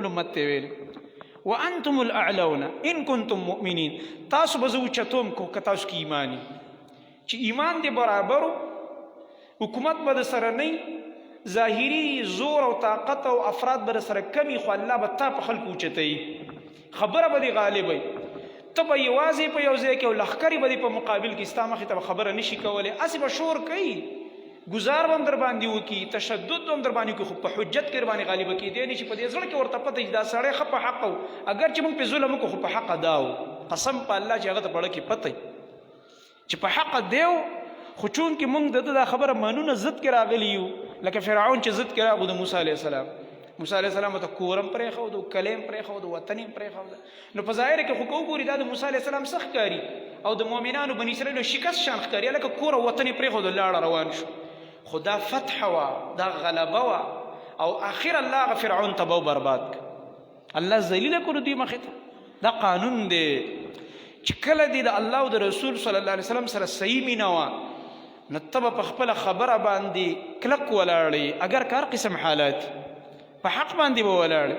امت ته ویل، وانتم الاعلون ان کنتم مؤمنین، تاسو به زه اوچتوم کو که تاسو کې ایمانی، چې ایمان دې برابرو، حکومت به د سره نه، ظاهری زور او طاقت او افراد به سره کمی، خو الله به تا په خلکو اوچتوي، خبره به دې غالب وي، ته به یوازې په یو ځای کې او لښکرې به دې په مقابل کې ستا مخې ته به خبره نشي کولی، هسې به شور کوي، ګزار به هم در باندې وکړي، تشدد به هم در باندې وکړي، خو په حجت کې در باندې غالبه کېدی نه شي. په دې زړه کې ورته پته چې دا سړی ښه په حق و، اګر چې موږ پرې ظلم وکړو خو په حق دا و. قسم په الله چې هغه ته په زړه کې پته چې په حق دی و، خو چونکې موږ د ده دا خبره منو نه ضد کې راغلي یو، لکه فرعون چې ضد کې راغو د موسی علیه السلام، موسی علیه السلام ته کور هم پرېښود، کلی هم پرېښود، وطن هم پرېښود. نو په ظاهر کې خو که وګوري دا د موسی علیه السلام څه ښکاري او د مؤمنانو بني اسرائیلو شکست شان ښکاري، لکه کور او وطن یې پرېښود لاړه روان شو. خو دا فتح وه، دا غلبه وه، او اخر الله هغه فرعون تباه او برباد کړ، الله ذلیل کړو دوی مخې ته. دا قانون دی چې کله دې د الله او د رسول صلی الله علیه وسلم سره صحیح مینه وه، نو ته به په خپله خبره باندې کلک ولاړ یې، اګر که هر قسم حالات په حق باندې به ولاړ،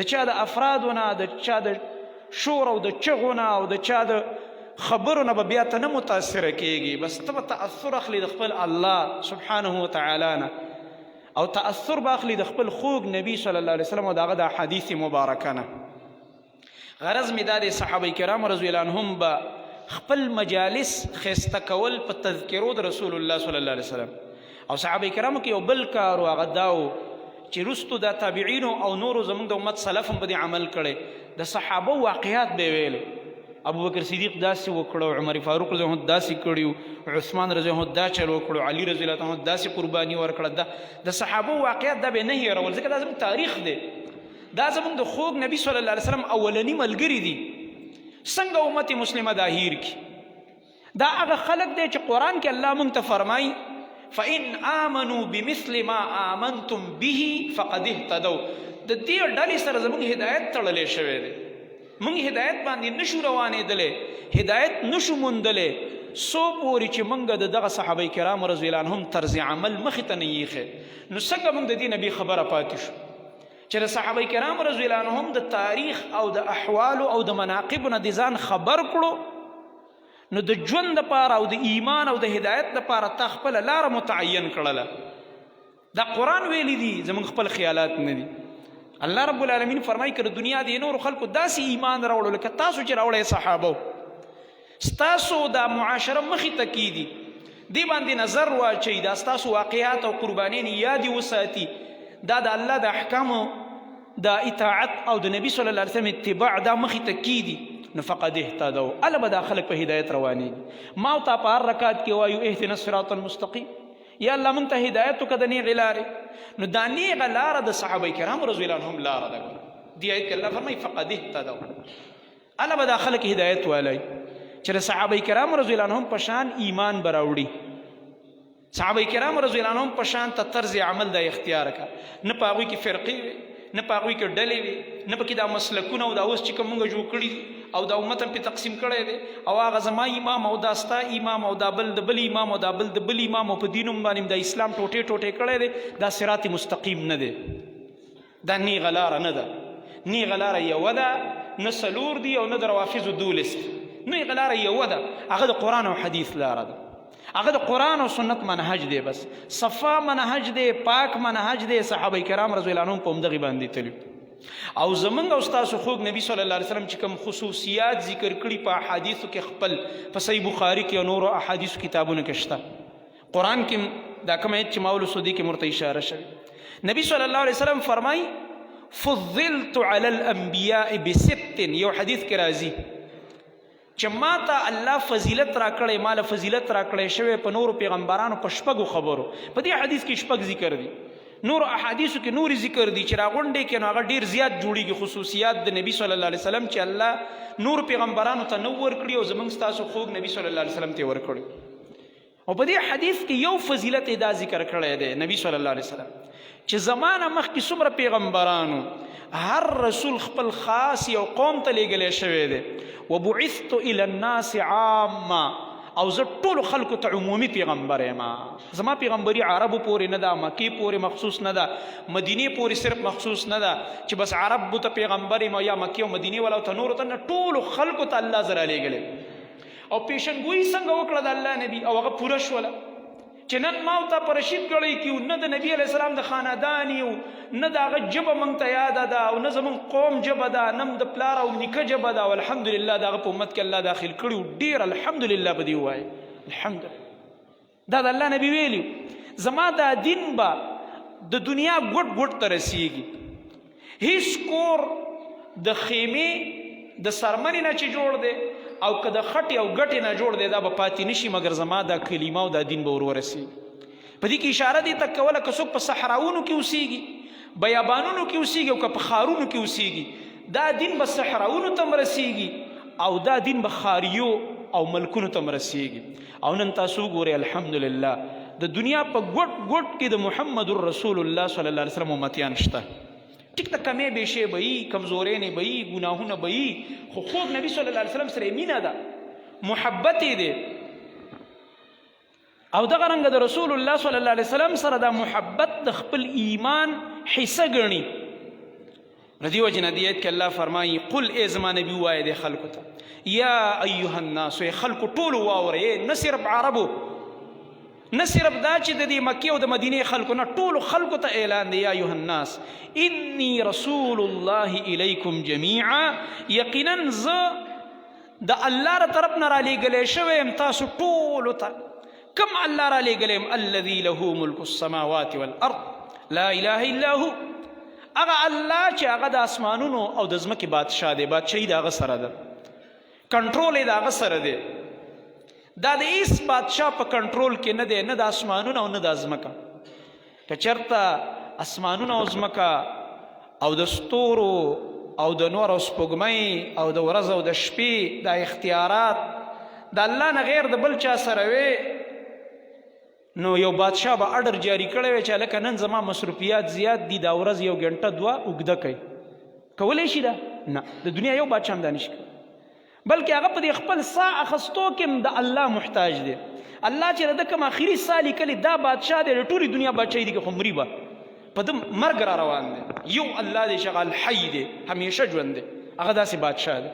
د چا د افرادو نه، د چا د شور او د چغو نه او د چا د خبرو نه به بیا ته نه متاثره کېږي، بس ته به تاثر اخلي د خپل الله سبحانه وتعالی نه، او تاثر به اخلي د خپل خوږ نبی صلی الله علیه وسلم او د هغه د احادیث مبارکه نه. غرض می دا دی، صحابه کرام رضی الله عنهم به خپل مجالس خسته کول په تذکرو د رسول الله صلی الله علیه وسلم. او صحابه کرامو کې یو بل کار هغه داو چې رستو د تابعین او نورو زمونږ د امت سلف هم په دې عمل کړي، د صحابه واقعات به ویل. ابو بکر صدیق داسې وکړو، عمر فاروق رضی الله عنه داسې کړیو، عثمان رضی الله عنه دا چل وکړو، علی رضی الله عنه داسې قرباني ورکړه. دا د صحابه واقعات دا به نه هېرول، ځکه دا زموږ تاریخ دی، دا زموږ د خوږ نبی صلی الله علیه وسلم اولنی ملګری دي. څنګه امت مسلمه دا هیر کی؟ دا هغه خلق دی چې قران کې الله مونږ ته فرمایي، فإن آمنوا بمثل ما آمنتم به فقد اهتدوا. د دې ډلې سره زموږ هدایت تړلی شوی دی، موږ هدایت باندې نشو روانېدلی، هدایت نشو موندلی څو پورې چې موږ د دغه صحابه کرامو رضی الله عنهم طرز عمل مخې ته نه یې. نو څنګه موږ د دې نبی خبره پاتې شو چې د صحابه کرام رضی الله عنهم د تاریخ او د احوال او د مناقب نه د ځان خبر کړو، نو د ژوند لپاره او د ایمان او د هدایت لپاره تا خپل لار متعین کړله. دا قرآن ویلی دي، زمونږ خپل خیالات نه دي. الله رب العالمین فرمایي، که د دنیا د نورو خلکو داسې ایمان راوړو لکه تاسو چې راوړی صحابو، ستاسو دا معاشره مخې ته کیدي، دې باندې نظر واچوي، دا ستاسو واقعات او قربانۍ یادې وساتي، دا د الله د احکامو د اطاعت او د نبی صلی الله علیه وسلم اتباع دا مخې ته کیدي، نو فقد اهتدوا، اله به دا خلک په هدایت روانېږي. ما او تا په هر رکعت کې وایو، اهدنا الصراط المستقیم، یا الله مونږ ته هدایت وکړه د نیغې لارې. نو دا نیغه لاره د صحابه کرامو رضی الله عنهم لاره ده. ګوره دې آیت کې الله فرمایي، فقد اهتدوا، اله به دا خلک هدایت والي چې د صحابه کرامو رضی الله عنهم په شان ایمان به راوړي، صحابه کرامو رضی الله عنهم په شان ته طرز عمل د اختیار کا، نه په هغوی کې فرقې وي، نه په هغوی کې ډلې وي، نه پکې دا مسلکونه او دا اوس چې کوم مونږ جوړ کړي او دا امت هم په تقسیم کړی دی، او هغه زما امام او دا ستا امام او دا بل د بل امام او دا بل د بل امام، او په دین هم باندې د اسلام ټوټې ټوټې کړی دی. دا صراط مستقیم نه دی، دا نیغه لاره نه ده. نیغه لاره یوه ده، نه څلور دي او نه د روافضو 12 دي. نیغه لاره یوه ده، هغه د قرآن او حدیث لاره ده، هغه د قرآن او سنت منهج دی، بس صفا منهج دی، پاک منهج دی. صحابه کرام رضی الله عنهم په همدغې باندې تللي. او زمونږ او ستاسو خوږ نبی صلی الله علیه وسلم چې کوم خصوصیات ذکر کړي په احادیثو کې، خپل په صحیح بخاری کې او نورو احادیثو کتابونو کې شته، قرآن کې دا کوم آیت چې ما ولوستو دې کې مرته اشاره شوې. نبی صلی الله علیه وسلم فرمایي، فضلت علی الانبیاء بست، یو حدیث کې راځي چې ما ته الله فضیلت راکړی، ما له فضیلت راکړی شوی په نورو پیغمبرانو په شپږو خبرو. په دې حدیث کې شپږ ذکر دي، نور احادیثو کې نور ذکر دي چې راغونډې کې نو هغه ډیر زیات جوړیږي خصوصیات د نبی صلی الله علیه وسلم چې الله نور پیغمبرانو ته نه ورکړي او زمونږ ستاسو خوږ نبی صلی الله علیه وسلم ته ورکړي. او په دې حدیث کې یو فضیلت دا ذکر کړی دی نبی صلی الله علیه وسلم چې زمانه مخکې څومره پیغمبرانو، هر رسول خپل خاص یو قوم ته لیږلی شوی دی، وبعثت الی الناس عامه، او زه ټولو خلکو ته عمومي پیغمبر یم. زما پیغمبري عربو پورې نه ده، مکې پورې مخصوص نه ده، مدینې پورې صرف مخصوص نه ده چې بس عربو ته پیغمبر یم یا مکې او مدینې والاو ته، نورو ته نه، ټولو خلکو ته الله زه رالیږلی. او پیشنګویي څنګه وکړه د الله نبی او هغه پوره شوله چې نن ما او تا په رشید ګړۍ کې یو، نه د نبی علیه السلام د خاندان یو، نه د هغه ژبه موږ ته یاده ده او نه زموږ قوم ژبه ده، نه د پلار او نیکه ژبه ده. او الحمدلله د هغه په امت کې الله داخل کړي، ډېر الحمدلله به دې ووایې الحمدلله. دا د الله نبی ویلي زما دا دین به د دنیا ګوټ ګوټ ته رسیږي. هیڅ کور د خیمې د سرمنې نه چې جوړ دی او که د خټې او ګټې نه جوړ دی دا به پاتې نشي، مګر زما دا کلمه او دا دین به ورورسیږي. په دې کې اشاره دې ته کوله که څوک په صحراونو کې اوسیږي، بیابانونو کې اوسیږي او که په ښارونو کې اوسیږي، دا دین به صحراونو ته هم رسیږي او دا دین به ښاریو او ملکونو ته هم رسیږي. او نن تاسو وګورئ الحمدلله د دنیا په ګوټ ګوټ کې د محمد رسول الله صلی الله علیه وسلم امتیان شته. ټیک ته کمې بیشې به یي، کمزورې نه به یي، ګناهونه به یي، خو خوږ نبی صلی الله علیه وسلم سره مینه ده، محبت یې دی. او دغه رنګ د رسول الله صلی الله علیه وسلم سره دا محبت د خپل ایمان حصه ګڼي. نو دی وجه نه دی آیت کې الله فرمایي قل ای زما نبی وایه د خلکو ته یا ایها الناس، ای خلکو ټولو واورئ، نه صرف عربو، نه صرف دا چې د دې مکې او د مدینې خلکو نه، ټولو خلکو ته اعلان دی یا ایها الناس انی رسول الله الیکم جمیعا، یقینا زه د الله تر طرف نه را لېږلی شوی یم تاسو ټولو ته. کم الله را لېږلی یم؟ الذي له ملک السماوات والارض لا اله الا هو، هغه الله چې هغه د اسمانونو او د ځمکې بادشاه دی، بادشاهي د هغه سره ده، کنټرول یې د هغه سره دی. دا د هیڅ بادشاه په کنټرول کې نه دی، نه د اسمانونو او نه د ځمکه. که چېرته اسمانونه او ځمکه او د ستورو او د نور او سپوږمۍ او د ورځ او د شپې دا اختیارات د الله نه غیر د بل چا سره وي، نو یو بادشاه به اډر جاری کړی وي چې هلکه نن زما مصروفیات زیات دي، دا ورځ یو ګنټه دوه اوږده کوي. کولی شي دا؟ نه، د دنیا یو بادشاه هم دا نشي کولی، بلکې هغه په دې خپل ساه اخستو کې هم د الله محتاج دی. الله چې د کوم اخري ساه لیکلې دا بادشاه دی، د ټولې دنیا بادشاهي دی، که خو مري به په ده مرګ را روان دی. یو الله دی چې هغه الحی دی، همیشه ژوند دی، هغه داسې بادشاه دی،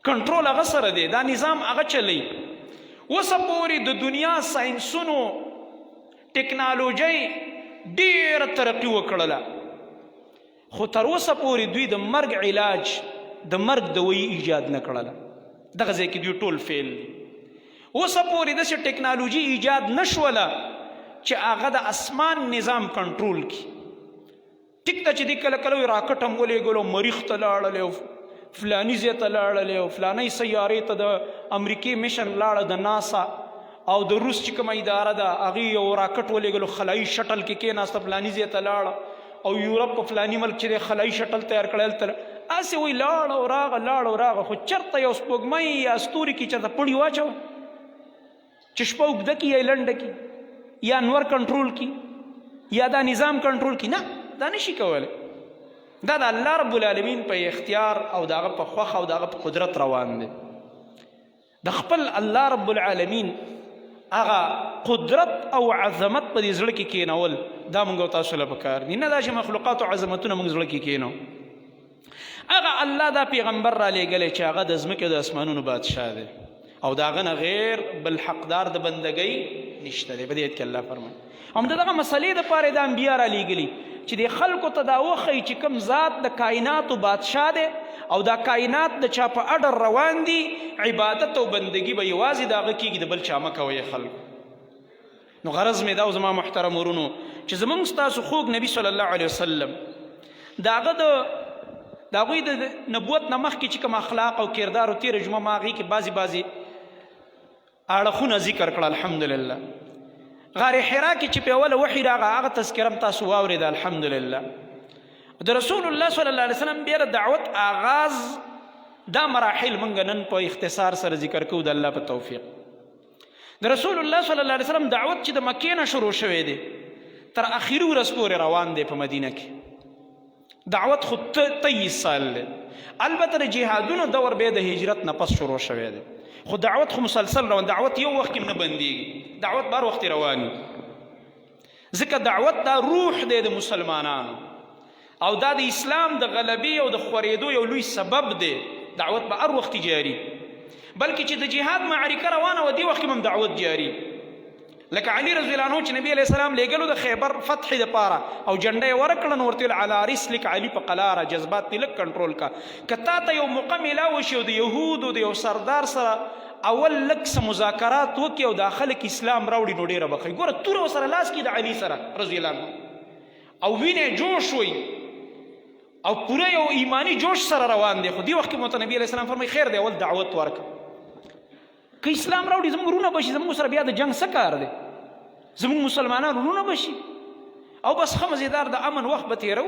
کنټرول هغه سره دی، دا نظام هغه چلی. اوسه پورې د دنیا ساینسونو ټکنالوژۍ ډېره ترقي وکړله، خو تر اوسه پورې دوی د مرګ علاج، د مرګ دوایي ایجاد نه کړله. دغه ځای کې دوی ټول فیل دي. اوسه پورې داسې ټکنالوژي ایجاد نه شوله چې هغه د اسمان نظام کنټرول کړي. ټیک ده چې دوی کله کله وایي راکټ هم ولېږلو، مریخ ته لاړلې او فلاني ځای ته لاړلې او فلانۍ سیارې ته د امریکې مشن لاړه، د ناسا او د روس چې کومه اداره ده هغې یو راکټ ولېږلو، خلایي شټل کې کېناسته، فلاني ځای ته لاړه، او یورپ په فلاني ملک چې دی خلایي شټل تیار کړی هلته هسې وایي لاړه او راغه، لاړه او راغه، خو چېرته یو سپوږمۍ یا ستوري کې چېرته پړي واچوه چې شپه اوږده کړي یا یې لنډه کړي یا نور کنټرول کړي یا دا نظام کنټرول کړي، نه، دا نشي کولی. دا د الله رب العالمین په اختیار او د هغه په خوښه او د هغه په قدرت روان دی. د خپل الله رب العالمین هغه قدرت او عظمت په دې زړه کې کینول دا موږ تاسو له پکار دي، نه دا چې مخلوقات او عظمتونه موږ زړه کې کینو. هغه الله دا پیغمبر را لېږلی چې هغه د ځمکې او د اسمانونو بادشاه دی او د هغه نه غیر بل حقدار د بندګۍ نشته دی. په دې آیت کې الله فرمایي هم د دغه مسلې دپاره د انبیا را لېږلي چې د خلکو ته دا وښیي چې کوم ذات د کائناتو بادشاه دی او دا کائنات د چا په اډر روان دي، عبادت او بندګي به یوازې د هغه کېږي، د بل چا مه کوئ خلکو. نو غرض مې دا زما محترم ورونو چې زمونږ ستاسو خوږ نبی صلی الله علیه وسلم د هغه د د هغوی د نبوت نه مخکې چې کوم اخلاق او کردار او تېره جمعه ما هغې کې بعضې بعضې اړخونه ذکر کړه الحمدلله. غار حرا کې چې په اوله وحي راغه هغه تذکره هم تاسو واورېده الحمدلله. د رسول الله صلی الله علیه وسلم بیا د دعوت آغاز دا مراحل مونږ نن په اختصار سره ذکر کوو د الله په توفیق. د رسول الله صلی الله علیه وسلم دعوت چې د مکې نه شروع شوی دی تر اخري ورځ پورې روان دی په مدینه کې. دعوت خو 23 سال دی. البته د جهادونو دور به د هجرت نه پس شروع شوی دی، خو دعوت خو مسلسل روان، دعوت یو وخت کې نه بندیږي، دعوت بار وخت روان، ځکه دعوت دا روح دی د مسلمانانو او دا د اسلام د غلبې او د خورېدو یو لوی سبب دی. دعوت به هر وخت جاري، بلکې چې د جهاد معرکه روانه وه دې وخت کې هم دعوت جاري. لکه علی رضی الله عنه چې نبی علیه السلام لېږلو د خیبر فتح دپاره او جنډه یې ورکړه، نو ورته ویل علی رسلک علی په قلاره جذبات دې لږ کنټرول کا، که تا ته یو موقع میلاو شي او د یهودو د یو سردار سره اول لږ څه مذاکرات وکړي او دا خلک اسلام راوړي نو ډېره به ښه وي. ګوره توره ورسره لاس کې د علي سره رضی الله عنه او وینه جوش وي او پوره یو ایمانی جوش سره روان دی، خو دې وخت کې مو ته نبی علیه السلام فرمایي خیر دی اول دعوت ورکړه، که اسلام راوړي زموږ وروڼه به شي، زموږ سره بیا د جنګ څه کار دی، زموږ مسلمانان وروڼه به شي او بس ښه مزیدار د امن وخت به تېرو.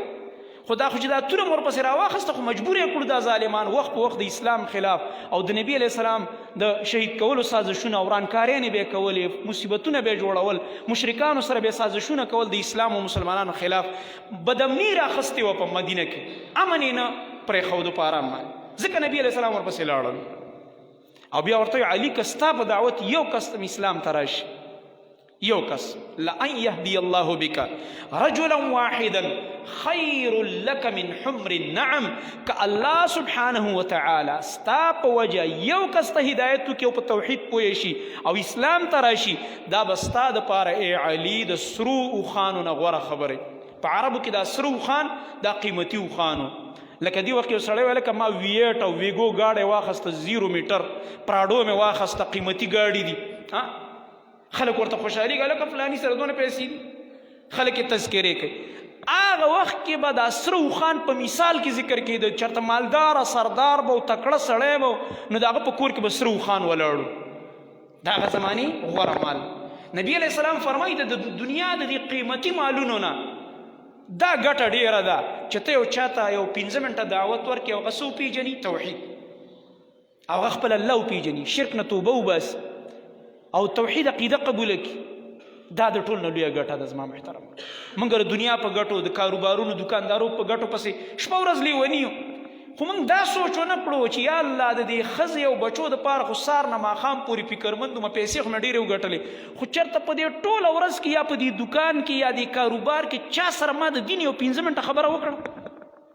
خو دا خو چې دا توره مو ورپسې راواخیسته خو مجبور یې کړو دا ظالمان وخت په وخت د اسلام خلاف او د نبي علیه السلام د شهید کولو سازشونه، ورانکاریانې به یې کولې، مصیبتونه به یې جوړول، مشرکانو سره به یې سازشونه کول د اسلام او مسلمانانو خلاف. بدامني یې راخیستې وه په مدینه کې، امن یې نه پرېښودو په ارام باندې، ځکه نبي علیه السلام ورپسې لاړل او بیا ورته علی که ستا په دعوت یو کس هم اسلام ته راشي، یو کس، لأن يهدي الله بك رجلا واحدا خير لك من حمر النعم، که الله سبحانه وتعالى ستا په وجه یو کس ته هدایت وکړي او په توحید پوه شي او اسلام ته راشي، دا به ستا دپاره ای علی د سرو اوښانو نه غوره خبره. په عربو کې دا سره اوښان دا قیمتي اوښانو، لکه دی وخت یو سړی وایي لکه ما ویټ او ویګو ګاډی واخسته، 0 میټر پراډو مې واخسته، قیمتي ګاډي دي، خلک ورته خوشحالي، لکه فلاني سره دونه پیسې دي، خلک یې تذکرې کوي. هغه وخت کې به دا سره اوښان په مثال کې ذکر کېده، چېرته مالدار سردار به او تکړه سړی به نو د هغه په کور کې به سره اوښان ولاړو، د هغه زمانې غوره مال. نبی علیه السلام فرمایي د دنیا د دې قیمتي مالونو نه دا ګټه ډیره ده چې ته یو چاته یو 5 منټه دعوت ورکړې او هغه څه وپېژني، توحید، او هغه خپل الله وپېژني، شرک نه توبه وباسي او توحید عقیده قبوله کړي، دا د ټول نه لویه ګټه ده. زما محترم، موږ د دنیا په ګټو، د کاروبارونو، دکاندارو په ګټو پسې شپه ورځ لیوني یو، خو موږ دا سوچ ونه کړو چې یا الله د دې ښځې او بچو دپاره خو سهار نه ماښام پورې فکرمند وم، پیسې خو مې ډېرې وګټلې، خو چېرته په دې ټوله ورځ کې یا په دې دکان کې یا دې کاروبار کې چا سره ما د دین یو 5 منټه خبره وکړه؟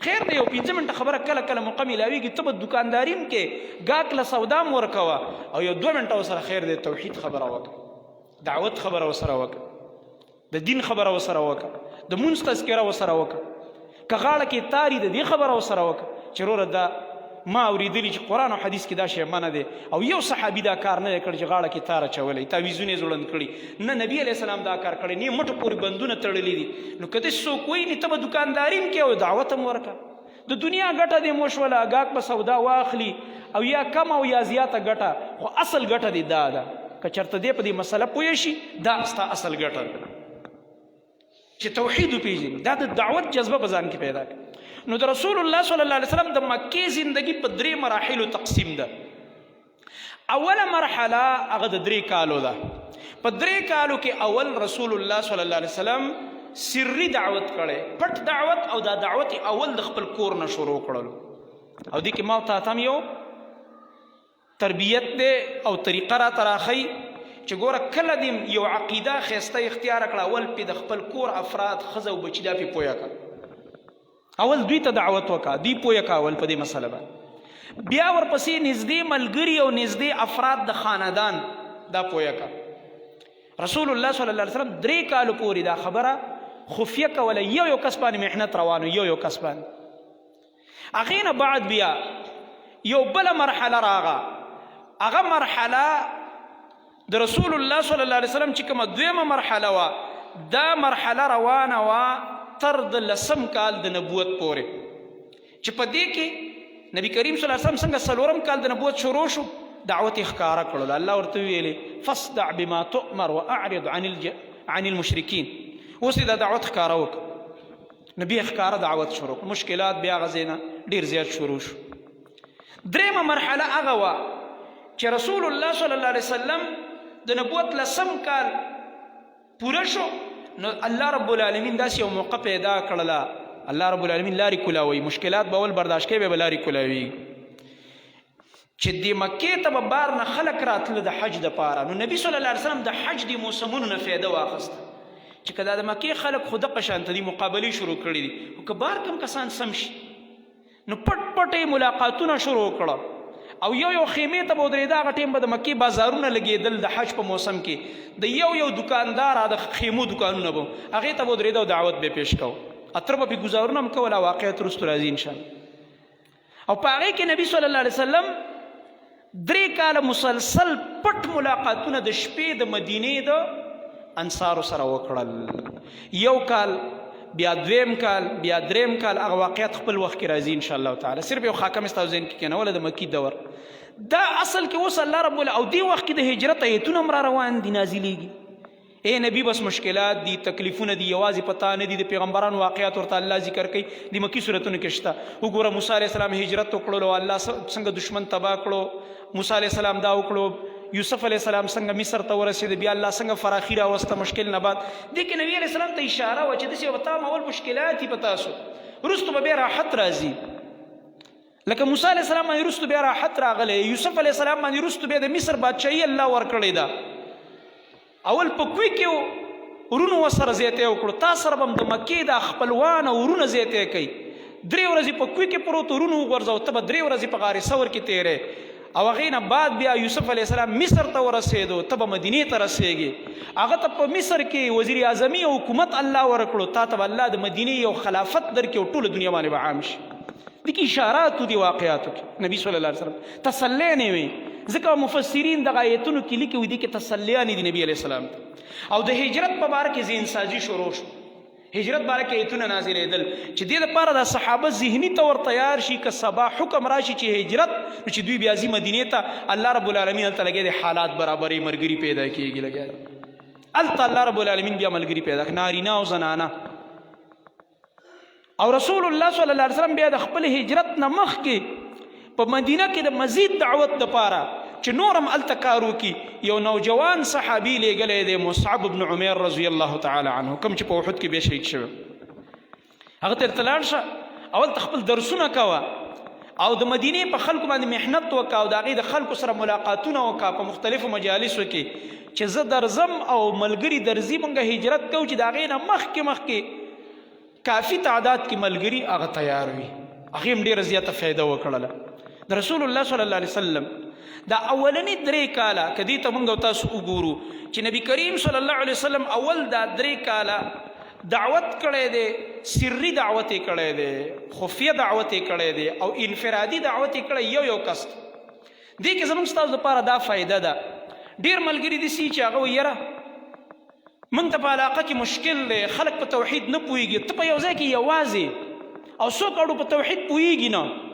خیر دی، یو 5 منټه خبره کله کله موقع میلاویږي، ته به دکانداري هم کې، ګاک له سودا هم ورکوه او یو 2 منټه ورسره خیر دی توحید خبره وکړه، دعوت خبره ورسره وکړه، د دین خبره وسره وکړه، د مونځ تذکره وسره وکړه، که غاړه کې تاری د دې خبره وسره وکړه چې وروره دا ما اورېدلي چې قرآن او حدیث کې دا شی منع دی او یو صحابي دا کار نه دی کړی چې غاړه کې تار اچولی، تعویذونه یې ځوړند کړي، نه نبی علیه السلام دا کار کړی، نه مټو پورې بندونه تړلي دي. نو که داسې څوک وایي نو ته به دکانداري هم کوې او دعوت هم ورکړه، د دنیا ګټه دې مو شوله، ګاک به سودا واخلي او یا کمه او یا زیاته ګټه، خو اصل ګټه دې دا ده که چېرته دې په دې مسله پوه شي، دا ستا اصل ګټه ده چې توحید وپېژني، دا د دعوت جذبه په ځان کې پیدا کړي. نو د رسول الله صلی الله علیه وسلم د مکې زندگی په 3 مراحلو تقسیم ده. اوله مرحله هغه د 3 کالو ده. په 3 کالو کې اول رسول الله صلی الله علیه وسلم سری دعوت کړي، پټ دعوت، او دا دعوت اول د خپل کور نه شروع کړلو. او دې کې ما ته تم یو تربیت دی او طریقه را تراخی چې ګوره کله دې یو عقیده ښایسته اختیار کړه، اول پې د خپل کور افراد، ښځه او بچي دا پې پوهه کړه، اول دوی ته دعوت وکړه، دوی پوهه کړه اول په دې مسله باندې، بیا ورپسې نږدې ملګري او نږدې افراد د خاندان دا پوهه کړه. رسول الله صلی الله علیه وسلم 3 کالو پورې دا خبره خفیه کوله، یو یو کس باندې محنت روانو، یو یو کس باندې. هغې نه بعد بیا یو بله مرحله راغه، هغه مرحله د رسول الله صلی الله علیه وسلم چې کومه دویمه مرحله وه، دا مرحله روانه وه تر د 10 کال د نبوت پورې، چې په دې کې نبی کریم صلی الله علیه وسلم څنګه 4 کال د نبوت شروع شو، دعوت یې ښکاره کړلو. الله ورته ویلې فاصدع بما تؤمر واعرض عن المشرکین. اوس یې دا دعوت ښکاره وکړ، نو بیا ښکاره دعوت شروع کړ، مشکلات بیا هغه ځای نه ډېر زیات شروع شو. درېیمه مرحله هغه وه چې رسول الله صلی الله علیه وسلم د نبوت 10 کال پوره شو، نو الله رب العالمین داسې یو موقع پیدا کړله. الله رب العالمین لارې کولاوي، مشکلات به اول برداشت کوي، به لارې کولاوي. چې د مکې ته به بار نه خلک راتله د حج دپاره، نو نبی صلی الله علیه وسلم د حج د موسمونو نه فایده واخیسته چې که دا د مکې خلک خو دقه شانته دي، مقابلې شروع کړي دي، خو که بار کم کسان سم شي، نو پټ پټ یې ملاقاتونه شروع کړه او یو یو خیمې ته به ودرېده. هغه ټیم به د مکې بازارونه لګېدل د حج په موسم کې، د یو یو دکاندار د خیمو دکانونه به هغې ته به ودرېده او دعوت به پیش کوه، اتر به پې ګزارونه هم کوله. واقعیت وروسته راځي انشاءالله. او په هغې کې نبی صلی الله علیه وسلم 3 کاله مسلسل پټ ملاقاتونه د شپې د مدینې د انصارو سره وکړل. یو کال، بیا دویم کال، بیا دریم کال. هغه واقعیت خپل وخت کې راځي ان شاء الله تعالی. صرف یو خاکه مې ستاسو ذهن کې کېنوله د مکی دور دا اصل کې اوس الله رب او دې وخت کې د هجرت ایتونه هم را روان دي، نازلېږي. اے نبی بس مشکلات دي، تکلیفونه دي، یوازې پتا نه دي. د پیغمبرانو واقعات ورته الله ذکر کوي، د مکی سورتونو کې شته. وګوره، موسی علی السلام هجرت وکړلو، الله څنګه دشمن تبا کړو، موسی علی السلام دا وکړو. یوسف علی السلام څنګه مصر ته ورسید، بیا الله څنګه فراخي راوسته مشکل نه بعد. دې کې نبی علی السلام ته اشاره و چې داسې وتا اول مشکلات پتا سو، وروسته به بیا راحت راځي. لکه موسی علی السلام باندې وروسته بیا راحت راغلی، یوسف علی السلام باندې وروسته بیا د مصر بادشاهي الله ورکړې ده. اول په کوی کې ورونو وسره زیاتی وکړو، تا سره به هم د مکې دا خپلوان او ورونه زیاتی کوي. 3 ورځې په کوی کې پروت، ورونو وغورځو، ته به 3 ورځې په غار ثور کې تېرې. او هغې نه بعد بیا یوسف علیه السلام مصر ته ورسېدو، ته به مدینې ته رسېږې. هغه ته په مصر کې وزیر اعظمي او حکومت الله ورکړو، تا ته به الله د مدینې یو خلافت درکړي او ټوله دنیا باندې به عام شي. دې کې اشارات دي واقعاتو کې نبی صلی الله علیه وسلم تسلی نه وي، ځکه مفسرین دغه آیتونو کې لیکي دي کې تسلیانې دي نبی علیه السلام ته. او د هجرت په باره کې ذهن سازي شروع شو، هجرت باره کې آیتونه نازلېدل چې دې لپاره د صحابه ذهني طور تیار شي که سبا حکم راشي چې هجرت، نو چې دوی بیا ځي مدینې ته، الله رب العالمین هلته لګیا دی حالات برابرې، ملګري پیدا کېږي لګیا دی. هلته الله رب العالمین بیا ملګري پیدا کړي، نارینه او زنانه. او رسول الله صلی الله علیه وسلم بیا د خپل هجرت نه مخکې په مدینه کې د مزید دعوت لپاره چې نورم هلته کار وکړي، یو نوجوان صحابي لېږلی دی، مصعب بن عمیر رضی الله تعالی عنه، کوم چې په احد کې بیا شهید شوی. هغه ته ورته لاړ شه او هلته خپل درسونه کوه او د مدینې په خلکو باندې محنت وکړه او د هغې د خلکو سره ملاقاتونه وکړه په مختلفو مجالسو کې چې زه درځم او ملګري درځي، مونږ هجرت کوو، چې د هغې نه مخکې مخکې کافي تعداد کې ملګري هغه تیار وي. هغې هم ډېره زیاته فایده وکړله. د رسول الله صلی الله علیه وسلم دا اولنی 3 کاله که دې ته مونږ او تاسو وګورو چې نبی کریم صلی الله علیه وسلم اول دا 3 کاله دعوت کړی دی، سري دعوت یې کړی دی، خفیه دعوت یې کړی دی او انفرادي دعوت یې کړی یو یو کس ته. دې کې زموږ ستاسو لپاره دا فایده ده، ډېر ملګري داسې چې هغه وایي یاره موږ ته په علاقه کې مشکل دی، خلک په توحید نه پوهېږي، ته په یو ځای کې یوازې او څوک اړو په توحید پوهېږي نه،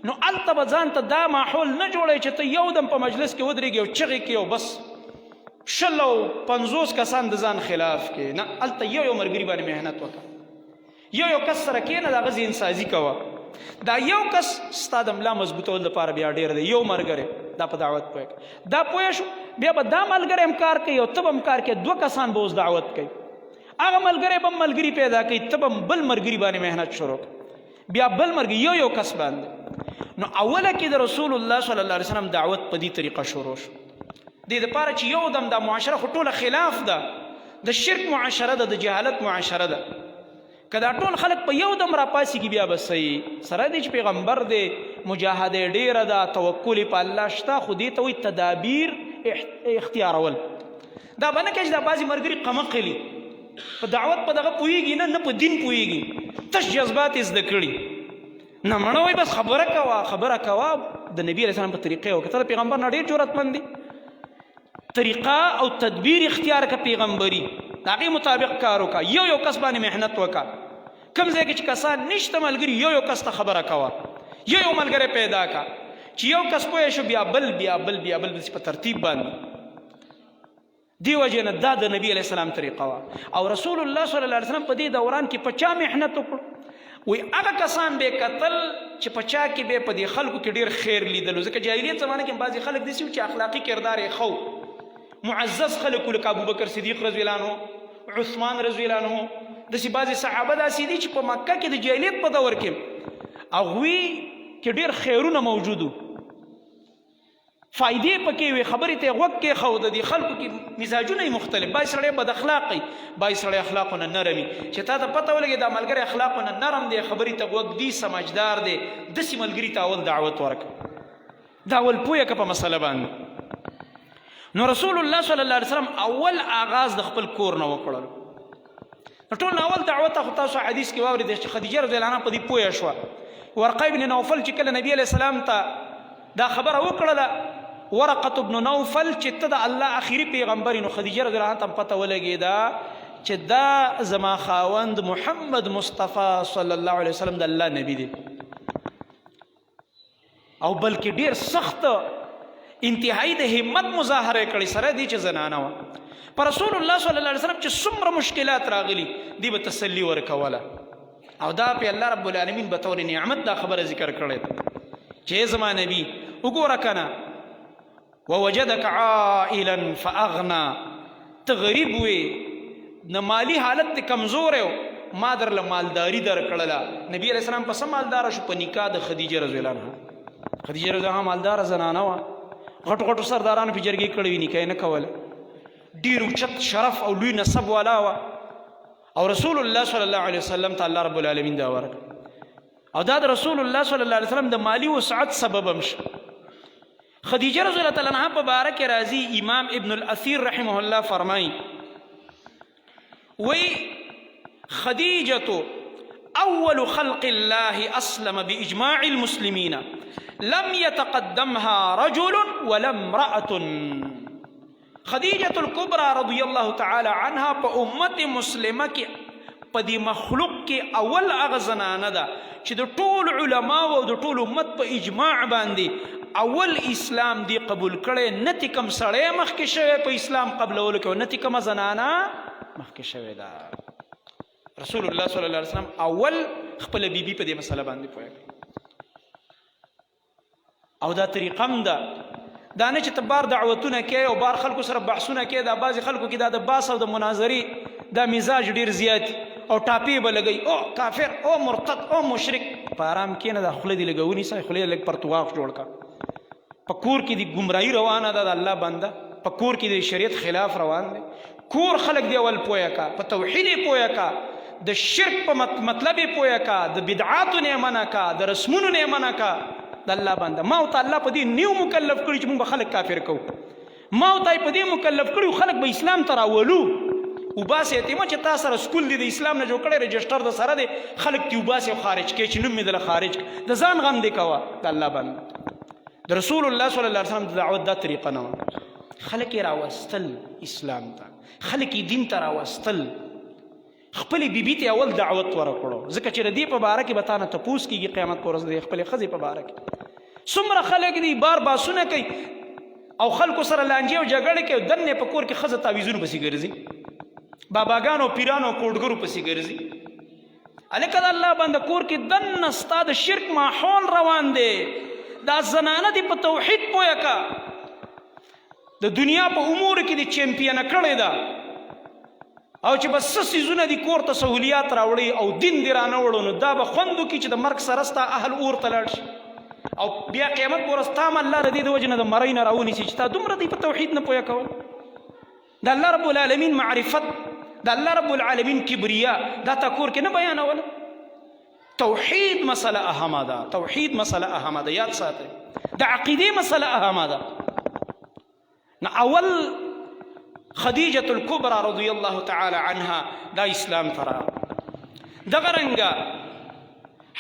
نو هلته به ځان ته دا ماحول نه جوړوي چې ته یو دم په مجلس کې ودرېږې او چغې کړې او بس 20 او 50 کسان د ځان خلاف کې نه. هلته یو یو ملګري باندې محنت وکړه، یو یو کس سره کېنه، د هغه ذهن سازي کوه. دا یو کس ستا د ملا مضبوطولو لپاره بیا ډېر دی. یو ملګری دا په دعوت پوه کړه، دا پوه شو، بیا به دا ملګری هم کار کوي او ته به هم کار کوې، 2 کسان به اوس دعوت کوي. هغه ملګری به هم ملګري پیدا کوي، ته به هم بل ملګري باندې محنت شروع کړه، بیا بل ملګري، یو یو کس باندې. نو اوله کې د رسول الله صلی الله علیه وسلم دعوت په دې طریقه شروع شو، دې دپاره چې یو دم دا معاشره خو ټوله خلاف ده، د شرک معاشره ده، د جهالت معاشره ده، که دا ټول خلک په یو دم راپاڅېږي بیا به صحیح سره دی چې پیغمبر دی، مجاهده یې ډېره ده، توکل یې په الله شته، خو دې ته وایي تدابیر اختیارول. دا به نه کوي چې دا بعضې ملګري قمقلي په دعوت په دغه پوهېږي نه، نه په دین پوهېږي، تش جذبات یې زده کړي نه، مړه وایي بس خبره کوه خبره کوه. د نبي علیه السلام په طریقې وکړه، ته د پیغمبر نه ډېر جرأتمند دی، طریقه او تدبیر اختیار که پیغمبري، د هغې مطابق کار وکړه، یو یو کس باندې محنت وکړه. کوم ځای کې چې کسان نشته ملګري، یو یو کس ته خبره کوه، یو یو ملګری پیدا کړه، چې یو کس پوه شو بیا بل، بیا بل، بیا بل، داسې په ترتیب باندې. دی وجه نه دا د نبی علیه السلام طریقه وه. او رسول الله صلی الله علیه وسلم په دې دوران کې په چا محنت وکړو؟ وی هغه کسان به قتل چې په چا کې به په دې خلکو کې ډیر خیر لیدلو، ځکه جاهلیت زمانه کې بعضې خلک داسې وو چې اخلاقي کردار یې ښه و، معزز خلک وو، لکه ابوبکر صدیق رضی الله عنه، عثمان رضی الله عنه، داسې بعضې صحابه داسې دي چې په مکه کې د جاهلیت په دور کې هغوی کې ډېر خیرونه موجود وو، فایدې پکې وي، خبرې ته غوږ کېښود. دي خلکو کې مزاجونه یې مختلف، بعضې سړی بد اخلاق وي، بعضې سړی اخلاقو نه نرم وي. چې تا ته پته ولګي دا ملګری اخلاقو نه نرم دی، خبرې ته غوږ دی، سمجدار دی، داسې ملګري ته اول دعوت ورکړه، دا اول پوهه که په مسله باندې. نو رسول الله صلی الله علیه وسلم اول آغاز د خپل کور نه وکړلو. ټول نه اول دعوت خو تاسو حدیث کې واورېد چې خدیجه رضی الله عنها په دې پوهه شوه. ورقه ابن نوفل چې کله نبی علیه السلام ته دا خبره وکړله، ورقه ابن نوفل، چې ته د الله اخیری پیغمبر، نو خدیجه رضی الله عنها ته پته ولګېده چې دا زما خاوند محمد مصطفی صلی الله علیه وسلم د الله نبی دی، او بلکې ډیر سخت انتهایی د همت مظاهره کړي سره دی چې زنانه و پر رسول الله صلی الله علیه وسلم چې څومره مشکلات راغلي دی به تسلی ورکوله. او دا په الله رب العالمین به تور نعمت دا خبره ذکر کړي چې زما نبی وګوره کنه، ووجدک عائلا فاغنا، ته غریب وې، نه مالی حالت ته کمزور و، ما در له مالداری در کړله. نبی علیہ السلام په سم مالدار شو په نکاح د خدیجه رضی الله عنها. خدیجه رضی الله عنها مالدار زنانه وه، غټ غټ سردارانو په جرګې کړې وي، نکاح نه کوله، ډیر اوچت شرف او لوی نسب والا وه. او رسول الله صلی الله علیه وسلم ته الله رب العالمین دا ورکړ، او دا د رسول الله صلی الله علیه وسلم د مالی وسعت سبب هم شو. خدیجه رضی الله تعالی عنها په باره کې راځي، امام ابن الاثیر رحمه الله فرمایي، وی خدیجه اول خلق الله اسلم باجماع المسلمین لم يتقدمها رجل ولا امرأة. خدیجه الکبرى رضی الله تعالی عنها په امت مسلمه کې په دې مخلوق کې اول هغه زنانه ده چې د ټول علما او د ټول امت په اجماع باندې اول اسلام دی قبول کړي. نه تی کم سړی مخکې شوی په اسلام قبلولو کې، نه تی کم زنانه مخکې شوی ده. رسول الله صلی الله علیه وسلم اول خپل بیبي په دې مسله باندې پوهه. او دا طریقه هم ده، دا نه چې ته بار دعوتونه کوې او بار خلکو سره بحثونه کوې. دا بعضې خلکو کې دا د باس او د مناظرې دا مزاج ډیر زیات، او ټاپې به لګوي، او کافر او مرتد او مشرک. په آرام کښېنه، دا خوله دې لږه ونیسه، خولې لږ پرتواغ جوړ کړه. په کور کې دې ګمراهي روانه ده، د الله بنده، په کور کې د شریعت خلاف روان دی. کور خلک دی اول پوهه کا، په توحید یې پوهه کا، د شرک په مطلب یې پوهه کا، د بدعاتو نه منع کا، د رسمونو نه منع کا. د الله بنده، ما او ته الله په دې نیو مکلف کړي چې موږ به خلک کافر کوو، ما او ته په دې مکلف کړي خلک به اسلام ته راولو. وباسې ته ما چې تا سره سکول دی د اسلام نه جوړ کړی، رجسټر د سره دی، خلک تی وباسې او خارج کې چې نوم مې دله خارج، د ځان غم دی کوه. د الله بنده، د رسول الله صلی الله علیه وسلم د دعوت دا طریقه نه، خلک یې راوستل اسلام ته، خلک یې دین ته راوستل. خپل بیبي ته اول دعوت ورکړو، ځکه چې د دې په باره کې به تا نه تپوس کېږي قیامت پر ورځ، د خپلې ښځې په باره کې. څومره خلک دي بار باسونه کوي او خلکو سره لانجې او جګړې کوي، دننه په کور کې ښځه تعویذونو پسې ګرځي، باباګانو پیرانو کوډګرو پسې ګرځي. الکه د الله بنده، کور کې دننه ستا د شرک ماحول روان دی، دا زنانه دې په توحید پوهه کا، د دنیا په امور کې دې چمپین کړې ده، او چې بس څه څیزونه دي کور ته سهولیات راوړي او دین دې رانه وړو، نو دا به خوند وکړي چې د مرګ سره ستا اهل اور ته لاړ شي، او بیا قیامت پر ورځ تا هم الله د دې د وجې نه د مرۍ نه راونیسي چې تا دومره دی په توحید نه پوهه کول. د الله رب العالمین معرفت، د الله رب العالمین کبریا، دا تا کور کې نه بیانوله. توحید مسله اهمه ده، توحید مسله اهمه ده، یاد ساتئ، د عقیدې مسله اهمه ده. نو اول خدیجه الکبرى رضی الله تعالی عنها دا اسلام ترا. دغه رنګه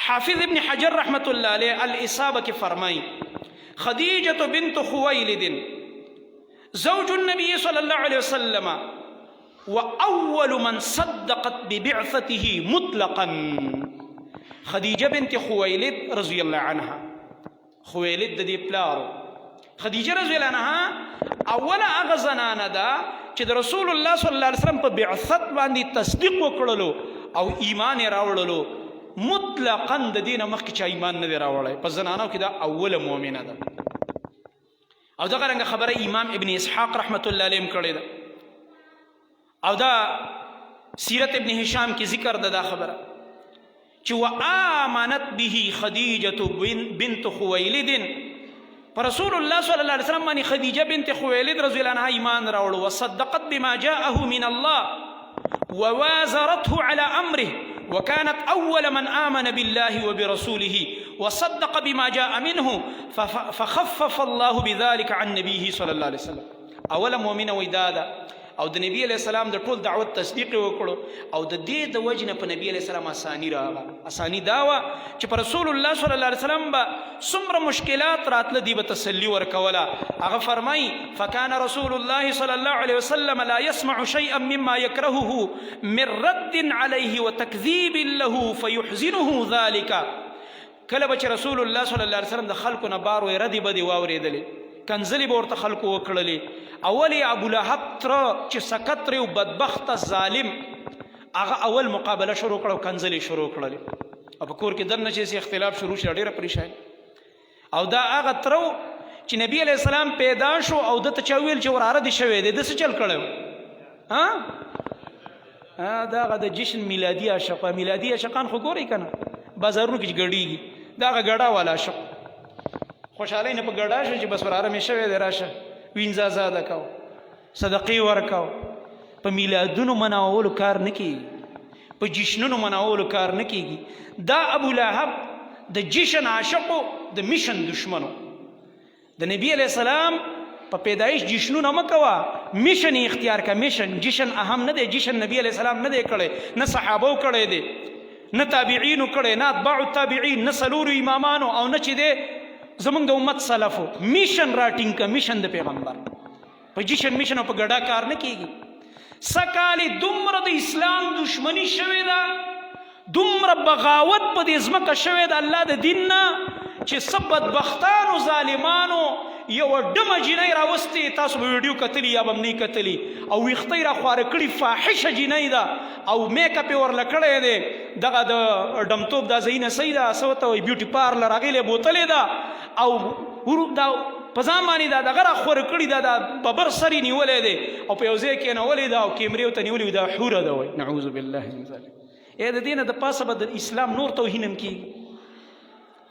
حافظ ابن حجر رحمت الله علیه الاصابه کې فرمایي، خدیجه بنت خویلد زوج النبي صلى الله عليه وسلم وأول من صدقت ببعثته مطلقا. خدیجه بنت خویلد رضی الله عنها، خویلد د دې پلارو، خدیجه رضی الله عنها اوله هغه زنانه ده چې د رسول الله صلی الله علیه وسلم په بعثت باندې تصدیق وکړلو او ایمان یې راوړلو مطلقا. د دې نه مخکې چا ایمان نه دی راوړی، په زنانو کې دا اوله مؤمنه ده. او دغه رنګ خبره امام ابن اسحاق رحمت الله علیه کړې ده، او دا سیرت ابن هشام کې ذکر ده دا خبره چې وآمنت به خدیجه بنت خویلد، پر رسول الله صلی الله علیه وسلم باندې خدیجه بنت خویلد رضی الله عنها ایمان راوړ، وصدقت بما جاءه من الله ووازرته على امره، وكانت اول من امن بالله وبرسوله وصدق بما جاء منه، فخفف الله بذلك عن نبيه صلى الله عليه وسلم. اوله مؤمنه وای دا ده، او د نبی علی السلام د ټول دعوت تصدیق وکړو، او د دې د وجنه په نبی علی السلام اسانی راغه. اسانی دا وه چې پر رسول الله صلی الله علیه وسلم به څومره مشکلات راتله، دی به تسلی ورکوله. هغه فرمای، فکان رسول الله صلی الله علیه وسلم لا يسمع شيئا مما يكرهه من رد عليه وتكذيب له فيحزنه ذلك. کله به چې رسول الله صلی الله علیه وسلم د خلکو نه بار وې ردې بدې واورېدلې، کنځلې به ورته خلکو وکړلې، اول یې ابو لهب تره چې سکت ترې و، بدبخته ظالم، هغه اول مقابله شروع کړه او کنځلې شروع کړلې. او په کور کې دننه چې اختلاف شروع شي، ډېره پریشاني. او دا هغه تره و چې نبی علیه السلام پیدا شو او ده ته چا وویل چې وراره دې شوی دی، ده څه چل کړی؟ ها دا هغه د جشن میلادي عاشق. میلادي عاشقان خو ګورئ که نه، بازارونو کې چې ګډېږي، دا هغه ګډا والا عاشق خوشحالۍ نه په ګډا شو چې بس وراره مې شوی دی، راشه وینځه ازاده کوه، صدقې ورکاو. په میلادونو مناولو کار نه کیږي، په جشنونو مناولو کار نه کیږي. دا ابو لهب د جشن عاشقو، د میشن دشمنو. د نبی علیه السلام په پیدایش جشنونه مه کوه، میشن اختیار کا. میشن جشن اهم نه دی. جشن نبی علیه السلام نه دی کړی، نه صحابو کړی دی، نه تابعینو کړی، نه اتباع التابعین، نه څلورو امامانو، او نه چې دی زمونږ د امت سلفو. میشن راټینګ کا، میشن د پیغمبر. په جشن میشن او په ګډا کار نه کیږي. سکالې دومره د اسلام دشمنی شوې ده، دومره بغاوت په دې ځمکه شوی د الله د دین نه، چې څه بدبختانو ظالمانو یوه ډمه جینۍ راوستې. تاسو به ویډیو کتلی یا به هم نه کتلی، او ویښته یې راخواره کړي، فاحشه جینۍ ده، او میک اپ یې ورله کړی دی، دغه د ډمتوب دا ځایونه صحیح ده، څه ورته وایي، بیوټي پارلر هغې له یې بوتلې ده، او دا په ځان باندې دا دغه راخوره کړي ده، دا ببر سر یې نیولی دی او په یو ځای کېنولې ده او کیمرې ورته نیولې، دا حوره ده وایي. نعوذ بالله من ذلک. اې د دې نه د پاسه به د اسلام نور توهین هم کیږي،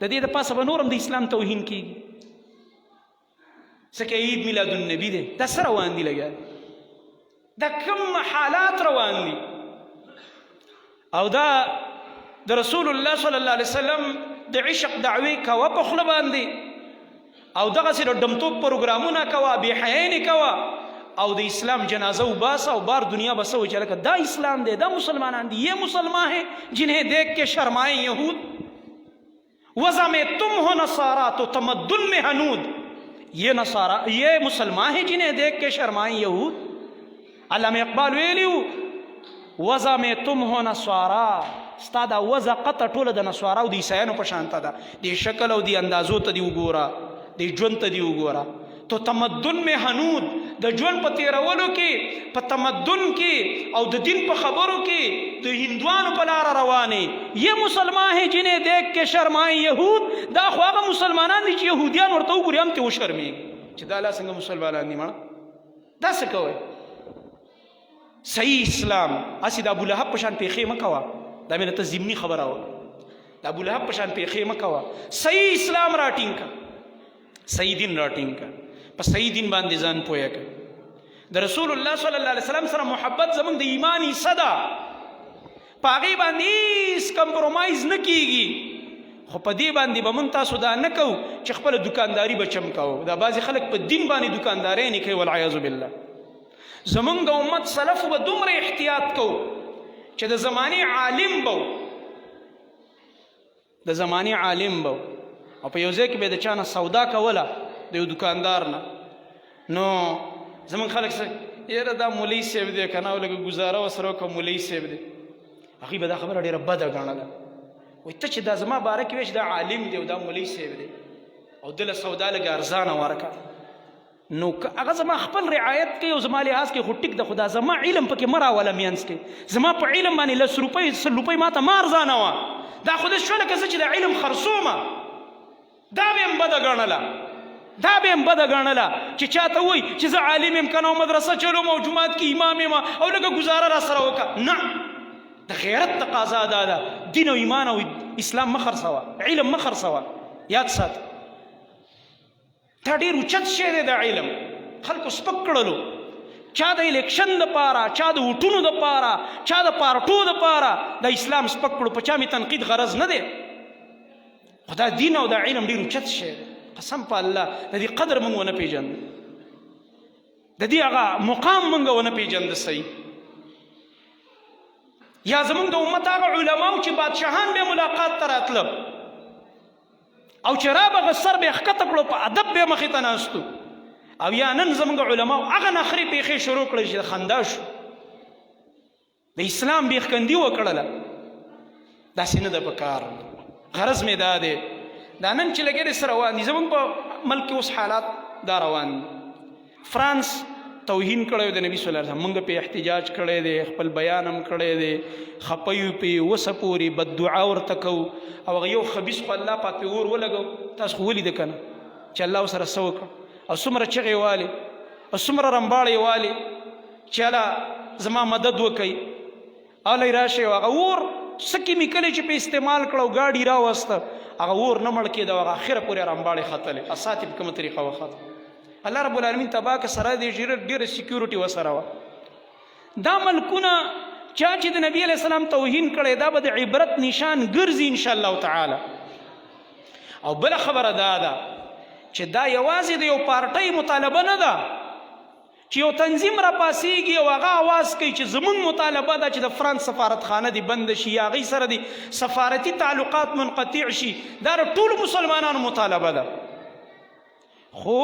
د دې د پاسه به نور هم د اسلام توهین کیږي. ځکه عید میلاد النبي دی، دا څه روان دي لګیا، دا کوم حالات روان دي؟ او دا د رسول الله صلی الله علیه وسلم د عشق دعوی کوه په خوله باندې، او دغسې د ډمتوب پروګرامونه کوه، بې حیاینې کوه، او د اسلام جنازه وباسه، او بار دنیا به څه وایي چې لکه دا اسلام دی، دا مسلمانان دي، یہ مسلمان ہیں جنہیں دیکھ کے شرمائیں یهود، وضع میں تم ہو نصارا تو تمدن میں ہنود، یہ نصارا یہ مسلمان ہیں جنہیں دیکھ کے شرمائیں یهود. علامه اقبال ویلی وو، وضع میں تم ہو نصارا، ستا دا وضع قطع ټوله د نصارا او د عیسایانو په شانته ده، دې شکل او دې اندازو ته دې وګوره، دې ژوند ته دې وګوره. تو تمدن میں هنود، د ژوند په تیرولو کې، په تمدن کې او د دین په خبرو کې د هندوانو په لاره روانې. یہ مسلمان ہیں جنہیں دیکھ کے شرمائیں یهود، دا خو هغه مسلمانان دي چې یهودیان ورته وګوري هم ترې وشرمېږي چې دا لا څنګه مسلمانان دي. مړه دا څه کوئ؟ صحیح اسلام هسې د ابو لهب په شان پېښې مه کوه. دا مې درته ضمني خبره وه. د ابو لهب په شان پېښې مه کوه، صحیح اسلام راټینګ که، صحیح دین راټینګ که، په صحیح دین باندې ځان پوهه که. د رسول الله صلی الله علیه وسلم سره محبت زمونږ د ایمان حصه ده، په هغې باندې هیڅ کمپرومایز نه کیږي. خو په دې باندې به مونږ تاسو دا نه کوو چې خپله دکانداري به چم کوو. دا بعضې خلک په دین باندې دکاندارۍ نه کوي، والعیاذ بالله. زمونږ د امت سلف به دومره احتیاط کوو چې د زمانې عالم به، د زمانې عالم به، او په یو ځای کې به د چا نه سودا کوله، د یو دکاندار نه، نو زمونږ خلک څه، یاره دا مولوي صاحب دی که نه، لږه ګزاره ورسره وکړه، مولوي صاحب دی. هغوی به دا خبره ډېره بده ګڼله، وایي ته چې دا زما باره کې وایې چې دا عالم دی او دا مولوي صاحب دی او ده له سودا لږه ارزانه ورکړه، نو که هغه زما خپل رعایت کوي او زما لحاظ کوي خو ټیک ده، خو دا زما علم پکې مه راوله مینځ کې، زما په علم باندې لس روپۍ سل روپۍ ماته مه ارزانه وه، دا خو داسې شوه لکه زه چې د علم خرڅومه. دا به یې هم بده ګڼله. دا به هم بده ګڼله چې چاته وایي چې زه عالم یم کنه او مدرسه چلوم او جومات کې امام یم او لږه ګزاره را سره وکړه. نه، د غیرت تقاضا دا ده، دین او ایمان او اسلام مه خرڅوه، علم مه خرڅوه. یاد ساته، دا ډېر اوچت شی دی. د علم خلکو سپک کړلو، چا د الیکشن دپاره، چا د ووټونو دپاره، چا د پارټو دپاره د اسلام سپک کړو. په چا مې تنقید غرض نه دی، خو دا دین او دا علم ډېر اوچت شی دی. قسم په الله، د دې قدر موږ ونه پېژند، د دې هغه مقام موږ ونه پېژند. صحیح یا زمونږ د امت هغه علماو چې بادشاهان به ملاقات ته راتله او چې را به سر به ښکته کړو، په ادب به مخې ته ناستو، او یا نن زمونږ علماو هغه نخرې پیښې شروع کړې چې خندا شو، د اسلام بیخکندي وکړله. داسې نه ده پکار. غرض مې دا دی، دا نن چې لګې سره روان دي زمونږ په ملک کې اوس حالات دا روان دي. فرانس توهین کړی د نبی صلی الله علیه وسلم، مونږ په احتجاج کړی دی، خپل بیان هم کړی دی، خپیو پې وسه پورې بد دعا ورته کوو. او هغه یو خبیث خو الله پاک پې اور ولګو، تاسو خو ولیده که نه چې الله ورسره څه وکړه، او څومره چغې والې او څومره رمباړې والې چې الله زما مدد وکړي، الی راشي. هغه اور څه کیمیکل چې په استعمال کړو، ګاډي راوسته، هغه اور نه مړ کېده، هغه اخره پورې رمباړې ختلې. اساتې په کومه طریقه وخته؟ الله رب العالمین تبا که سره دې ډېره ډېره سکیورټي وسره وه. دا ملکونه چا چې د نبی علیه السلام توهین کړی، دا به د عبرت نشان ګرځي ان شاء الله تعالی. او بله خبره دا ده چې دا یوازې د یو پارټۍ مطالبه نه ده چې یو تنظیم را پاسیږي او هغه आवाज کوي چې زمونږ مطالبه ده چې د فرانس سفارتخانه دې بند شي یا هغوی سره دې سفارتي تعلقات منقطع شي. دا د ټولو مسلمانانو مطالبه ده، خو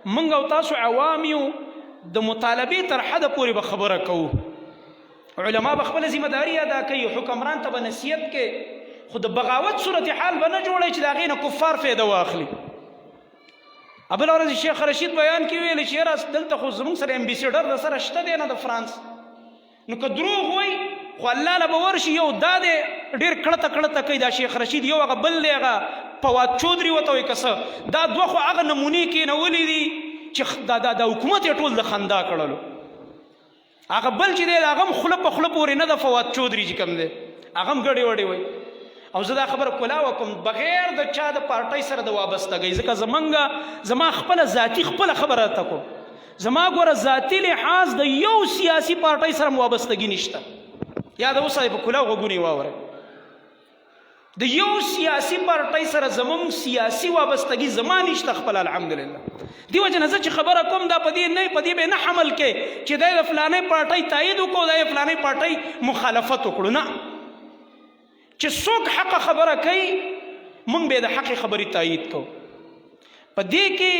موږ او تاسو عوام یو، د مطالبې تر حده پورې به خبره کوو. علما به خپله ذمه داري ادا کوي، حکمران ته به نصیحت کوي، خو د بغاوت صورتحال به نه جوړوي چې د هغې نه کفار فایده واخلي. بله ورځ شیخ رشید بیان کې ویل چې یاره دلته خو زموږ سره امبیسیډر د سره شته دی نه د فرانس، نو که دروغ وایي خو الله له به ورشي. یو دا دی ډېر کړته کړته کوي دا شیخ رشید، یو هغه بل دی هغه فواد چودري ورته وایي که څه، دا دوه خو هغه نمونې کېنولې دي چې دا دا دا حکومت یې ټول د خندا کړلو. هغه بل چې دی هغه هم خوله په خوله پورې نه ده، فواد چودري چې کوم دی هغه هم ګډې وډې وایي. او زه دا خبره کولا وکم بغیر د چا د پارټۍ سره د وابستګۍ، ځکه زمونږ زما خپله ذاتي خپله خبره ته کوم، زما ګوره ذاتي لحاظ د یو سیاسي پارټۍ سره وابستګي نشته. یا د اوسه په کولا غوږونی واوره، د یو سیاسي پارټۍ سره زمونږ سیاسي وابستګي زما نشته خپل، الحمدلله. دی وجه نه زه چې خبره کوم دا په دې نه، په دې به نه حمل کې چې د فلانې پارټۍ تایید وکړو، د فلانې پارټۍ مخالفت وکړو. نه، چې څوک حق خبره کوي مونږ به د حق خبرې تایید کوو. په دې کې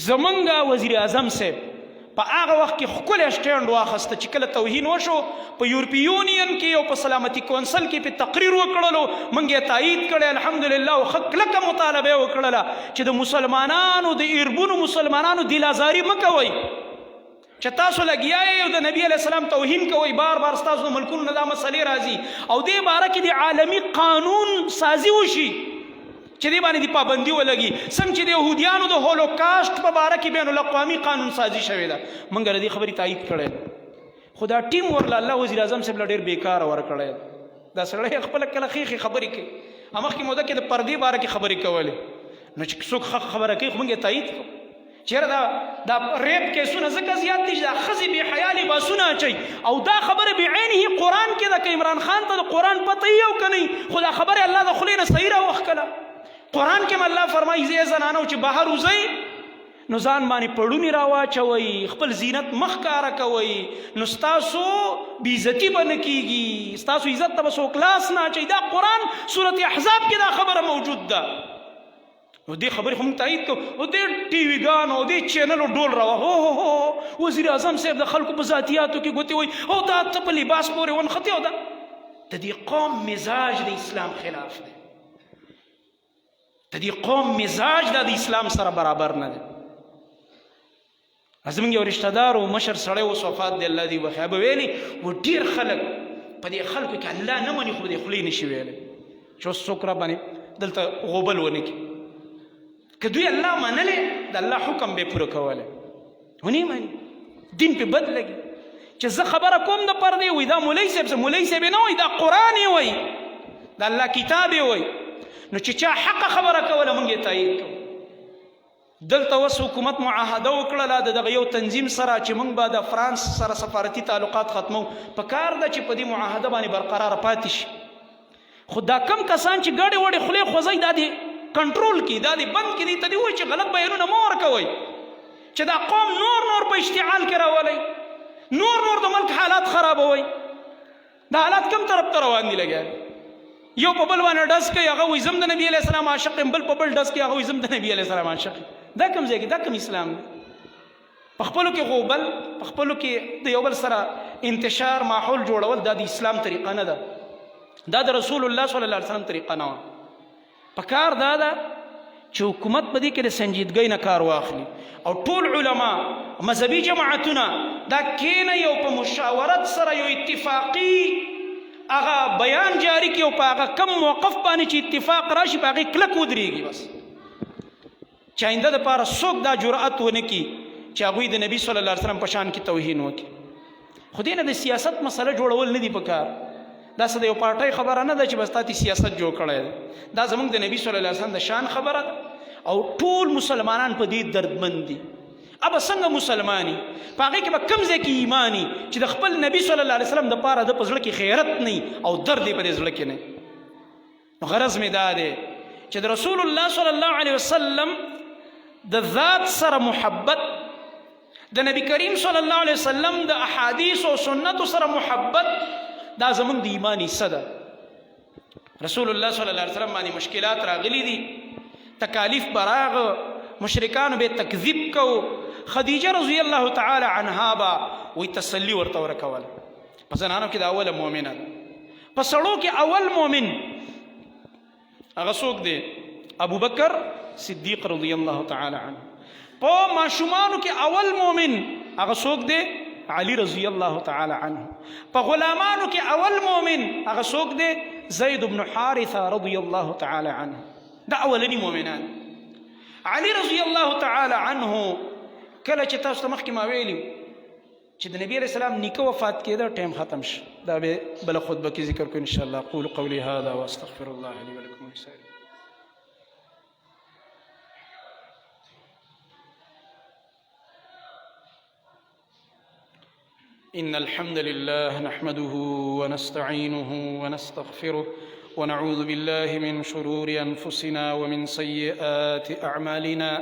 زمونږ وزیر اعظم صاحب په هغه وخت کې ښکلی سټینډ واخسته چې کله توهین وشو په یورپي یونین کې او په سلامتي کونسل کې په تقریر وکړلو، مونږ یې تایید کړی الحمدلله، او ښه کلکه مطالبه یې وکړله چې د مسلمانانو د اربونو مسلمانانو دلازاري مه کوئ، چې تاسو لګیا یې او د نبی علیه السلام توهین کوئ، بار بار ستاسو د ملکونو نه دا مسئلې راځي، او دې باره کې د عالمي قانون سازي وشي چې دې باندې د پابندي ولګي، څنګه چې د یهودیانو د هولوکاسټ په باره کې بین الاقوامي قانون سازي شوې ده. مونږ د دې خبرې تایید کړی، خو دا ټیم ورله الله وزیر اعظم صاحب له ډېر بېکاره ورکړی. دا سړی خپله کله ښې ښې خبرې کوي، مخکې موده کې د پردې باره کې خبرې کولې، نو چې څوک ښه خبره کوي خو مونږ یې تایید کړو. چیرې دا دا ریپ کیسونه ځکه زیات دي چې دا ښځې بې حیا لباسونه اچوي، او دا خبره بعینه قرآن کې ده. که عمران خان ته د قرآن پته یې او که نه، خو دا خبره الله د خولې نه صحیح راوښکله. قرآن کې هم الله فرمایي زه زنانو چې بهر وځئ نو ځان باندې پړونی راواچوئ، خپل زینت مخ ښکاره کوئ، نو ستاسو بې عزتي به نه کیږي، ستاسو عزت ته به څوک لاس نه اچوي. دا قرآن سورت احزاب کې دا خبره موجود ده. نو دې خبرې خو موږ تایید کړو، او دې ټي وي ګانو او دې چینلو ډول راوه، هو هو هو وزیر اعظم صاحب د خلکو په ذاتیاتو کې ګوتې وایي، او دا ته په لباس پورې ونښتې. او دا د دې قوم مزاج د اسلام خلاف دی، د دې قوم مزاج دا د اسلام سره برابر نه دی. زمونږ یو رشتہ دار او مشر سړی اوس وفات دی، الله دې وبخښي، به ویلي و ډېر خلک په دې خلکو کې الله نه مني، خو په دې خولې نشي ویلی چې اوس څوک را باندې دلته غوبل ونه کړي. که دوی الله منلې، د الله حکم به پوره کولی، ونی مانی، دین په بد لګي. چې زه خبره کوم د پردې، وای دا مولوی صاحب څه مولوی صاحب نه وای، دا قرآن یې وای، د الله کتاب یې وای. نو چې چا حق خبره کوله، مونږ یې تایید کوو. دلته اوس حکومت معاهده وکړله د دغه یو تنظیم سره چې مونږ به د فرانس سره سفارتي تعلقات ختمو. په کار ده چې په دې معاهده باندې برقرار پاتې شي، خو دا کم کسان چې ګډې وډې خولې خوځي، دا دې کنټرول کړي، دا دې بند کړي، ته دې وایي چې غلط بیانونه مه ورکوئ، چې دا قوم نور نور په اشتعال کې راولئ، نور نور د ملک حالات خرابوئ. دا حالات کم طرف ته روان دي؟ لګیا یو په بل باندې ډز کوي، هغه وایي زم د نبی علیه السلام عاشق یم، بل په بل ډز کوي، هغه وایي زم د نبی علیه السلام عاشق. دا کوم ځای کې، دا کوم اسلام دی؟ په خپلو کې غوبل، په خپلو کې د یو بل سره انتشار ماحول جوړول، دا د اسلام طریقه نه ده، دا د رسول الله صلی الله علیه وسلم طریقه نه وه. په کار دا ده چې حکومت په دې کې د سنجیدګۍ نه کار واخلي او ټول علما، مذهبي جماعتونه دا کینه یو په مشاورت سره یو اتفاقي هغه بیان جاری کړي او په هغه کم موقف باندې چې اتفاق راشي، په هغې کلک ودرېږي. بس چې آینده دپاره څوک دا جرأت ونه کړي چې هغوی د نبي صلی الله علیه وسلم په شان کې توهین وکړي. خو دې نه د سیاست مسله جوړول نه دي پکار. دا څه د یو پارټۍ خبره نه ده چې بس تاسو سیاست جوړ کړی دی. دا زموږ د نبی صلی الله علیه وسلم د شان خبره ده او ټول مسلمانان په دې دردمند دي. ابا څنګه مسلمانی په هغه کې به کم ځای کې ایمانی چې د خپل نبی صلی الله علیه وسلم د پاره د پزړه کې غیرت نه او درد په دې زړه کې نه؟ غرض می دا دی چې د رسول الله صلی الله علیه وسلم د ذات سره محبت، د نبی کریم صلی الله علیه وسلم د احادیث او سنت سره محبت، دا زمونږ د ایمان حصہ ده. رسول الله صلی الله علیه وسلم باندې مشکلات راغلي دي، تکالیف براغ، مشرکان به تکذیب کو، خدیجه رضی الله تعالی عنها با وی تسلی ورته ورکول. په زنانو کې د اوله مؤمنه، په سړو کې اول مؤمن هغه څوک دی؟ ابو بکر صدیق رضی الله تعالی عنه. په ماشومانو کې اول مؤمن هغه څوک دی؟ علی رضی الله تعالی عنه. په غلامانو کې اول مؤمن هغه څوک دی؟ زید بن حارثه رضی الله تعالی عنه. دا اولنی مؤمنان. علی رضی الله تعالی عنه کله چې تاسو ته مخکې ما ویلي چې د نبی علیہ السلام نیکه وفات کېده، ټایم ختم شو، دا به بل خطبه کې ذکر کوم ان شاء الله. قول قولي هذا واستغفر الله لي ولكم ولسائر. إن الحمد لله نحمده ونستعينه ونستغفره ونعوذ بالله من شرور أنفسنا ومن سيئات أعمالنا.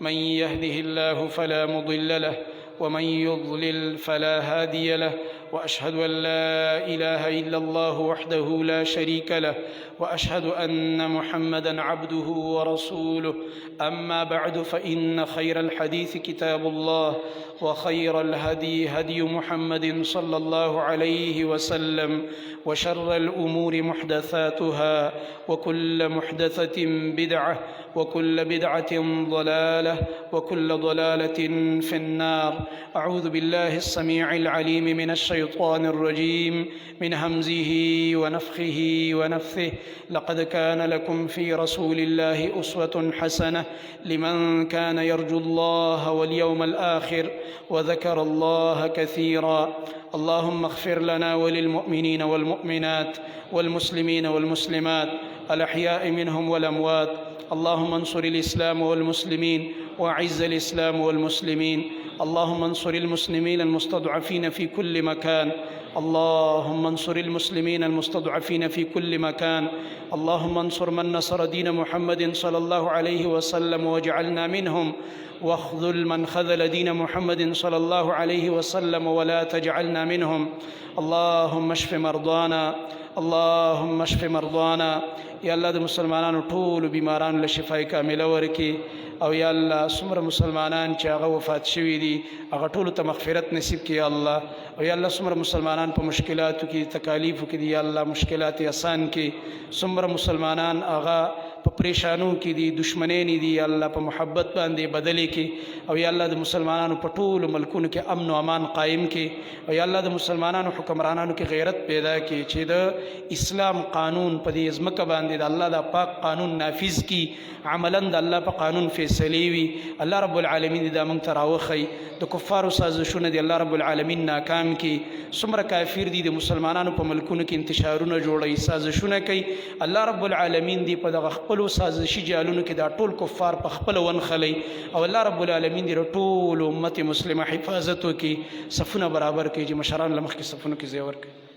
من يهده الله فلا مضل له ومن يضلل فلا هادي له، واشهد ان لا اله الا الله وحده لا شريك له، واشهد ان محمدا عبده ورسوله. اما بعد، فان خير الحديث كتاب الله، وخير الهدي هدي محمد صلى الله عليه وسلم، وشر الامور محدثاتها، وكل محدثه بدعه، وكل بدعة ضلالة، وكل ضلالة في النار. أعوذ بالله السميع العليم من الشيطان الرجيم، من همزه ونفخه ونفثه. لقد كان لكم في رسول الله أسوة حسنة لمن كان يرجو الله واليوم الآخر وذكر الله كثيرا. اللهم اغفر لنا وللمؤمنين والمؤمنات والمسلمين والمسلمات الأحياء منهم والأموات. اللهم انصر الإسلام والمسلمين وأعز الإسلام والمسلمين. اللهم انصر المسلمين المستضعفين في كل مكان. اللهم انصر المسلمين المستضعفين في كل مكان. اللهم انصر من نصر دين محمد صلى الله عليه وسلم واجعلنا منهم، واخذل من خذل دين محمد صلى الله عليه وسلم ولا تجعلنا منهم. اللهم اشف مرضانا، اللهم اشف مرضانا. یا الله، د مسلمانانو ټولو بیمارانو له شفای کامله ورکي، او یا الله، څومره مسلمانان چې هغه وفات شوي دي، هغه ټولو ته مغفرت نصیب کړي یا الله. او یا الله، څومره مسلمانان په مشکلاتو کې، تکالیفو کې دي، یا الله، مشکلات یې اسان کړي. څومره مسلمانان هغه په پریشانو کې دي، دشمنین دي، یا الله په محبت باندې بدلې کې، او یا الله د مسلمانانو په ټولو ملکونو کې امن او امان قائم کې، او یا الله د مسلمانانو حکمرانانو کې غیرت پیدا کې چې د اسلام قانون په دې ځمکه باندې د الله د پاک قانون نافذ کی، عملا د الله په قانون فیصلې وي. الله رب العالمین دې دا موږ ته راوښيي. د کفارو سازشونه دې الله رب العالمین ناکام کړي. څومره کافر دي د مسلمانانو په ملکونو کې انتشارونه جوړوي، سازشونه کوي، الله رب العالمین دې په دغه خپلو سازشي جالونو کې دا ټول کفار په خپله ونښلوي، او الله رب العالمین دې د ټولو امت مسلمه حفاظت وکړي. صفونه برابر کړي چې مشران له مخکې صفونو کې ځای ورکړي.